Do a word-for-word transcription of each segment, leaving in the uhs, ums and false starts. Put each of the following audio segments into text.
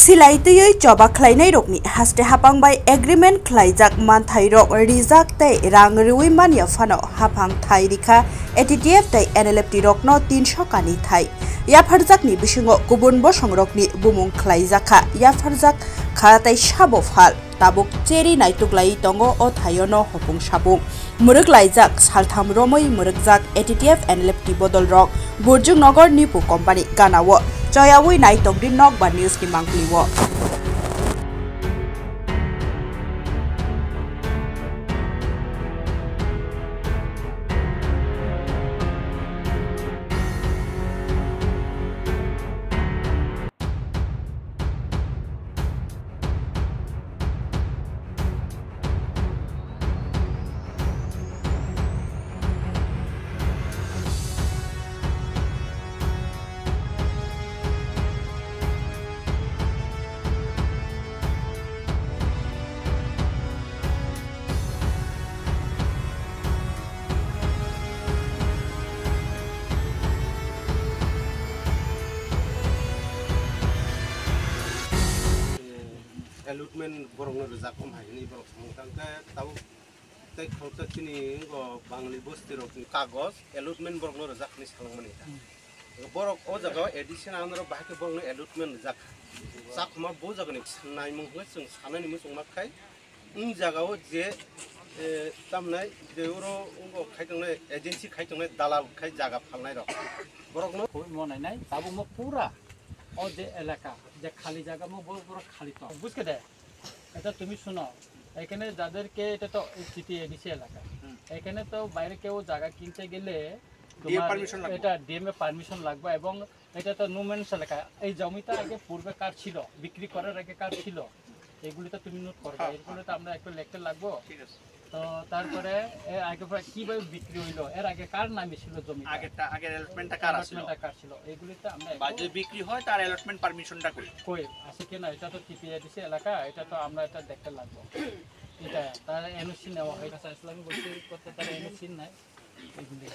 Silai twiwi choba khlainairokni haste hapang bai agreement khlaijak manthairok rijak tei rang rwui manya phano haphang thai rikha A T T F tei N L F T rokno tinso kani thai. Yapharjakni bisingo kubun bosongrokni bumung khlaijakha, yapharjak kha tei sabo phal. Tabuk cheri naituklai tongo o thaiono hopung sapung. Mwrwk laijak saltham romwi mwrwkjak A T T F N L F T bodol rok Burjung Nogor Nipu Company gana o choyawi nai tongdi nokbar news ni mangpli o. Allotment borokno rijak, om hai hwnwi borok samung tang khe tabuk tei khoroksa chini wngkha Bangali bosti rokni kagoj allotment borokno rijak hwnwi salangmani. Hmm. Borok o jaga o A D C ni under o bahai khe borokno allotment rijak. Chakhuma bo jagani naimung hwnwi chwng sanani muchung ma khai. Wng jaga o je, eh, tamnai je oro wngkha khai tongnai agency khai tongnai dalal khai jaga phalnai rok. Borokno koi mo nai nai, tabuk mo pura o je elaka, je khali jaga mo bo-, borok khali tong. Bujhke de? এটা তুমি শোনো, এখানে যাদেরকে, এটা তো city ADC এলাকা, হুম। এখানে তো বাইরে কেউ জায়গা কিনতে গেলে ডিএম তোমার পারমিশন লাগবে। এটা ডিএম এর পারমিশন লাগবে এবং এটা তো নো ম্যানস এলাকা। এই জমিটা আগে পূর্বে কার ছিল, বিক্রি করার আগে কার ছিল, এগুলি তো তুমি নোট করবে। হ্যাঁ, এগুলো তো হ্যাঁ। আমরা একটু লিখতে লাগবো। ঠিক আছে। তো তারপরে এর আগে প্রায় কিভাবে বিক্রি হইলো, এর আগে কার নামে ছিল জমিটা? আগেরটা, আগের অ্যালটমেন্টটা কার আছিল? অ্যালটমেন্টটা কার ছিল? এগুলি তো আমরা বা একটু যদি বিক্রি হয়, তার অ্যালটমেন্ট পারমিশনটা কই? কই আছে কিনা? এটা তো টিপিএডিসি এলাকা, এটা তো আমরা এটা দেখতে লাগবো। এটা তার এনওসি নেওয়া হয়। আচ্ছা, আসলে আমি বলছি করতে তার এনওসি নাই। এগুলি।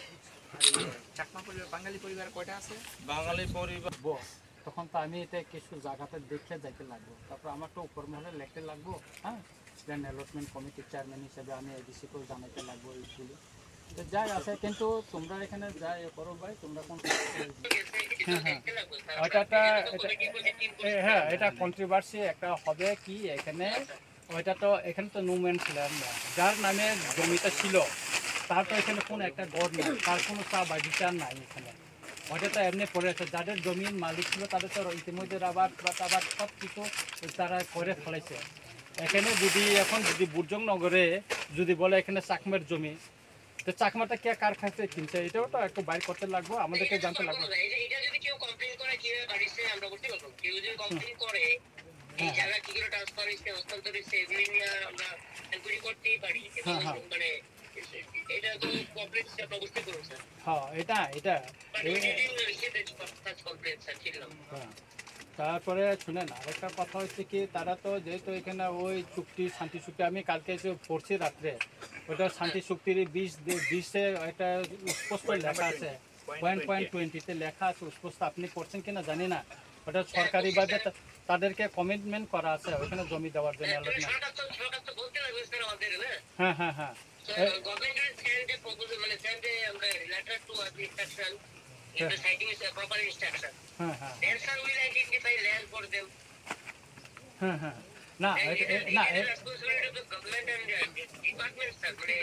চাকমা পরিবার, বাঙালি পরিবার কয়টা আছে? বাঙালি পরিবার। বস, তখন তো আমি এটা কিছু জায়গাতে দেখে যাইতে লাগবো, তারপর আমার তো উপর মহলে লিখতে লাগবো, হ্যাঁ, দেন অ্যালটমেন্ট কমিটির চেয়ারম্যান হিসেবে আমি এডিসি কেও জানাইতে লাগবো এইগুলো। তো যাই আছে, কিন্তু তোমরা এখানে যা ইয়ে করো ভাই, তোমরা কোন হ্যাঁ, হ্যাঁ। ওটা একটা, এটা, এ, হ্যাঁ, এটা কন্ট্রোভার্সি একটা হবে কি এখানে, ওইটা তো, এখানে তো নো ম্যানস ল্যান্ড, যার নামে জমিটা ছিল, তার তো এখানে কোনো একটা ঘর নাই, তার কোনো চা বাগিচা নাই এখানে। ওটা তো এমনি পড়ে আছে, যাদের জমির মালিক ছিল, তাদের তো ইতিমধ্যে রাবার, রাবার সব কিছু তারা করে ফেলেছে। এখানে যদি, এখন যদি বুর্জং নগরে যদি বলে এখানে চাকমার জমি, তো চাকমাটা কে কার কাছে কিনছে, এটাও তো একটু বাইর করতে লাগবো, আমাদেরকে জানতে লাগবো। এটা, এটা যদি কেউ কমপ্লেন করে, কিভাবে বাড়িতে আমরা বলতে পারবো? কেউ যদি কমপ্লেন করে, এই হ্যাঁ, হ্যাঁ। জায়গা কি করে ট্রান্সফার হয়েছে, হস্তান্তর হয়েছে, এগুলি নিয়ে আমরা এনকোয়ারি করতেই পারি। এবং হ্যাঁ, হ্যাঁ। মানে, এটা তো কমপ্লেন হিসেবে আমরা বুঝতে পারবো, স্যার। হ্যাঁ, এটা, এটা। মানে, এই, এই যে রেখে দিয়েছে, ফার্স্ট কমপ্লেন, স্যার, ছিল। হ্যাঁ। তারপরে শুনেন, আরেকটা কথা হচ্ছে কি, তারা তো যেহেতু এখানে ওই চুক্তি, শান্তি চুক্তি, আমি কালকে এসে পড়ছি রাত্রে, ওটা শান্তি চুক্তির বিশ দে-, বিশে একটা স্পষ্ট লেখা আছে, পয়েন্ট, পয়েন্ট টোয়েন্টিতে লেখা আছে স্পষ্ট, আপনি পড়ছেন কিনা জানি না, ওটা সরকারিভাবে তা-, তাদেরকে কমিটমেন্ট করা আছে ওইখানে জমি দেওয়ার জন্য, হ্যাঁ, অ্যালটমেন্ট। সরকার তো, সরকার তো বলতে লাগবে, স্যার, আমাদের, না? হ্যাঁ, হ্যাঁ, হ্যাঁ। So, এ- government will send a proposal, মানে, send a, আমরা, letter to administration, হ্যাঁ। Citing is a proper instruction. হ্যাঁ, হ্যাঁ। Then, sir, will identify land for them. হ্যাঁ, হ্যাঁ। না, Then এটা, it is, এ-, না, it is A- responsibility of the government and, uh, department, sir, মানে,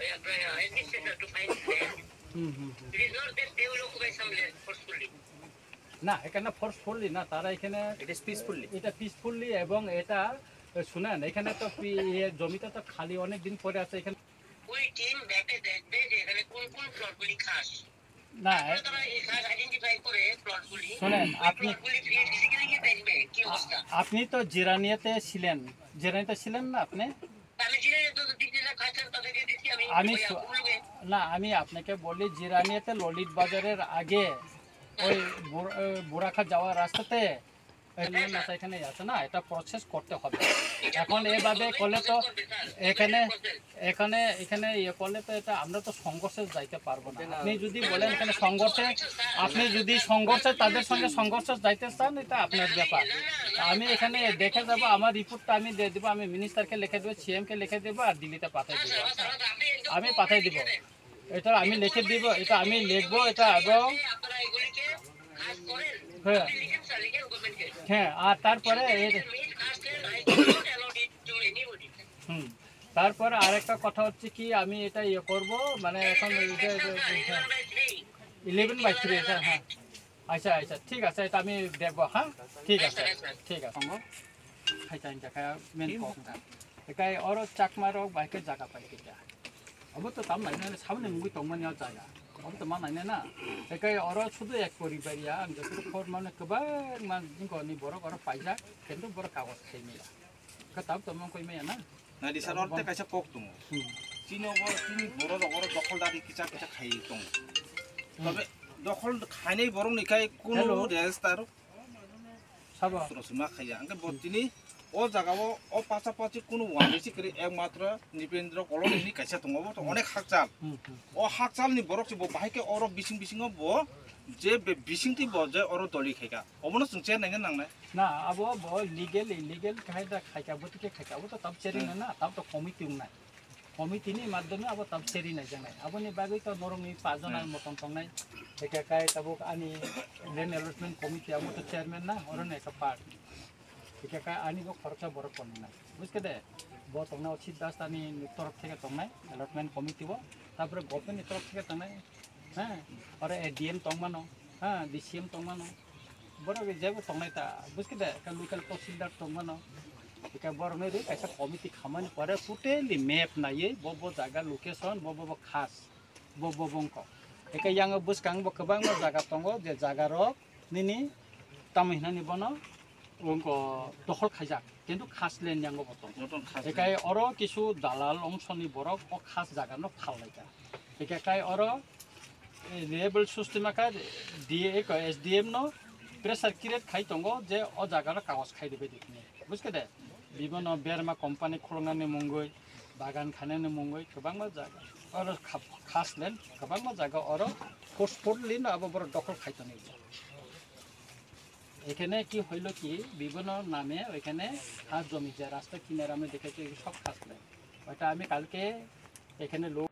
ওই আপনার, uh, administration to find land. Hmm, hmm, hmm. It is not that they will occupy some land forcefully. না, এখানে ফোর্সফুলি না, তারা এখানে It is peacefully. এটা পিসফুলি এবং এটা, এ, শুনেন, এখানে তো পি-, ইয়ে, জমিটা তো খালি অনেক দিন পরে আছে এখানে। ওই টিম ম্যাপে দেখবে যে এখানে কোন কোন প্লটগুলি খাস। না, তারপরে এ- তারা এই খাস আইডেন্টিফাই করে প্লটগুলি, শোনেন, ওই আপনি প্লটগুলি ফি-, ফিজিক্যালি গিয়ে দেখবে কি অবস্থা। আপনি তো জিরানিয়াতে ছিলেন, জিরানিতে ছিলেন না আপনি? আমি জিরানিয়াতে তো দিচ্ছি না, খাস তাদেরকে দিচ্ছি আমি, আমি ওই সু-, আকুলকে। না, আমি আপনাকে বলি, জিরানিয়াতে ললিত বাজারের আগে ওই বুড়-, এ, বুড়াখা যাওয়ার রাস্তাতে এখানে না, এখানে আছে না, এটা প্রসেস করতে হবে। এখন এভাবে করলে তো এখানে, এখানে, এখানে ইয়ে করলে তো এটা আমরা তো সংঘর্ষে যাইতে পারবো না। আপনি যদি বলেন এখানে সংঘর্ষে, আপনি যদি সংঘর্ষে, তাদের সঙ্গে সংঘর্ষে যাইতে চান, এটা আপনার ব্যাপার। আমি এখানে দেখে যাব, আমার রিপোর্টটা আমি দিয়ে দেবো, আমি মিনিস্টারকে লিখে দেবো, সিএমকে লিখে দেবো, আর দিল্লিতে পাঠিয়ে দেবো। আমি পাঠিয়ে দেবো। এটা আমি লিখে দিব, এটা আমি লিখবো, এটা এবং হ্যাঁ, হ্যাঁ, আর তারপরে এর, হুম, তারপরে আরেকটা কথা হচ্ছে কি, আমি এটা ইয়ে করব, মানে এখন এই যে, যে, যে, হ্যাঁ, ইলেভেন বাই থ্রি, এটা, হ্যাঁ। আচ্ছা, আচ্ছা, ঠিক আছে, এটা আমি দেখবো, হ্যাঁ, ঠিক আছে, ঠিক আছে। Hai ta inja kaya men kok ta. Ekai oro Chakma rok bai khe jaga pai khe ta. Abo to tam nai nai, samni mungwi tongmani o jaga. Abo to ma nai nai na. Ekai oro sudu ek poribar ya, ang joto khor mane kwbang man jingko ni borok oro paijak, kintu borok kagoj khai maya. Ka tam to mong koi maya na. Nai di sir, oro te kaisa kok tongo. Hmm. Chini obo, chini borok rok oro dokhol dari kicha kicha khai tongo. Hmm. Tobe dokhol khainai borok ni khai kunu Hello. Register Sabo. Soro sima khaiya. Angke bo tini o jaga o, o pacha pachi kunu wani si kiri ekmatro Nipendra Koloni ni kaisa tongo. Bo to onek hakchal. Hmm, hmm. O hakchal ni borok si bo bahai khe oro bising bisingo bo je be bising ti bo je oro doli khaika. Obono chwng cher nai nang nai. Na, abo bo legal, illegal khai da khaika, bo tike khaika, abo to tab cheri Hmm. na na, tab to committee wngnai. Committee ni madhyome abo tab seri nai janai. Aboni bagwi to norokni pajon Hmm. Moton tongnai. Eka kai tabuk ani land allotment committee abo to chairman na, oro ni ekta part. Eka kai ani bo khoroksa borok tongnai. Buske de, bo tongnai Ochit Das ani torok theke tongnai, allotment committee bo. Tapore government ni torok theke tongnai, ha, oro A D M tongmano, ha, D C M tongmano. Borok jebo tongnai ta, buske de, ka local tahsildar tongmano. Eka borok no ri kaisa committee khamani pore totally map naiwi bo bo jaga location, bo bo bo khas, bo bo bongkok. Eka yang bwskang bo kwbangma jaga tongo, je jaga rok nini tamo hinani bono wngko dokhol khaijak, kintu khas land yango bo tongo. Moton khas Ekai land. Oro kisu dalal ongsoni borok o khas jaga no phal laika. Eka kai oro, eh, level system ka D A ko S D M no pressure create khai tongo je o jaga no kagoj khai dibai di hwnwi. Buske de? Bibono berma company khulungnani mungwi, bagan khainani mungwi kwbangma jaga. Oro khap-, khas land kwbangma jaga oro forcefully no abo borok dokhol khai tonwi. এখানে কি হইলো কি, বিভিন্ন নামে ওইখানে খাস জমি, যে রাস্তা কিনারে আমরা দেখেছি, সব খাস land। ওইটা আমি কালকে এখানে লোক